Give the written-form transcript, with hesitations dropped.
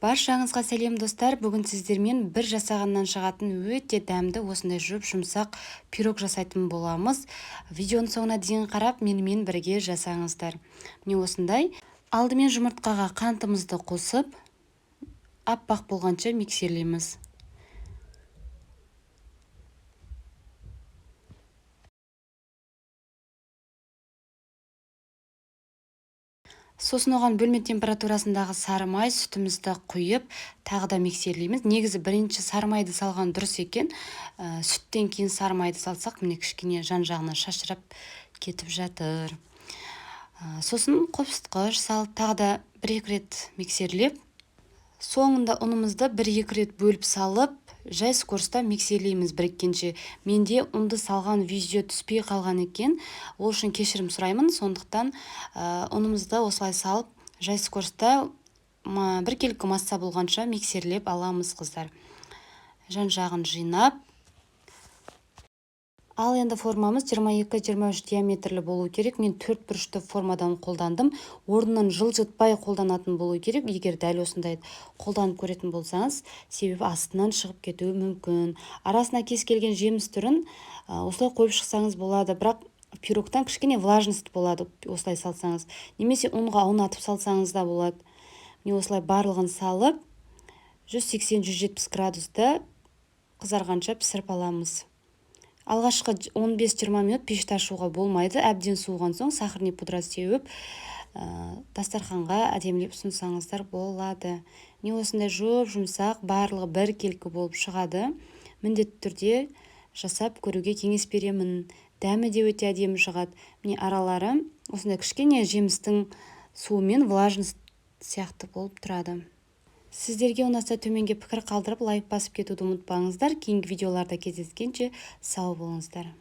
Баршаңызға сәлем, достар! Бүгін сіздермен бір жасағаннан шығатын өте дәмді осындай жұп-жұмсақ пирог жасайтын боламыз. Видеоның соңына дейін қарап, менімен бірге жасаңыздар. Міне, осындай. Алдымен жұмыртқаға қантымызды қосып, аппақ болғанша миксерлейміз. Сосын оған бөлме температурасындағы сары май, сүтімізді құйып, тағы да миксерлейміз. Негізі бірінші сары майды салған дұрыс екен. Сүттен кейін сары майды салсақ, міне, кішкене жан жағына шашырап кетіп жатыр. Сосын қопсытқыш салып, тағы да бір екі рет миксерлеп, соңында ұнымызды бір екі рет бөліп салып, жай скоростьта миксерлейміз біріккенше. Менде ұнды салған видео түспей қалған екен, ол үшін кешірім сұраймын. Сондықтан ұнымызды осылай салып, жай скоростьта біркелкі масса болғанша миксерлеп аламыз, қыздар. Жан жағын жинап. Ал енді формамыз 22-23 диаметрлі болу керек. Мен төрт бұрышты формадан қолдандым. Орнынан жылжытпай қолданатын болу керек. Егер дәл осындай қолданып көретін болсаңыз, себебі астынан шығып кетуі мүмкін. Арасына кез келген жеміс түрін осылай қойып шықсаңыз болады, бірақ пирогтан кішкене влажность болады осылай салсаңыз, немесе ұнға аунатып салсаңыз да болады. Міне, осылай барлығын салып, 180-170 градуста қызарғанша пісіріп аламыз. Алғашқы 15-20 минут пешті ашуға болмайды. Әбден суыған соң сахарный пудра сеуіп, дастарханға әдемілеп ұсынсаңыздар болады. Міне, осындай жұп жұмсақ, барлығы біркелкі болып шығады. Міндетті түрде жасап көруге кеңес беремін. Дәмі де өте әдемі шығады. Міне, аралары осындай кішкене жемістің суымен влажность сияқты болып тұрады. Сіздерге ұнаса, төменге пікір қалдырып, лайк басып кетуді ұмытпаңыздар. Кейінгі видеоларда кездескенше сау болыңыздар.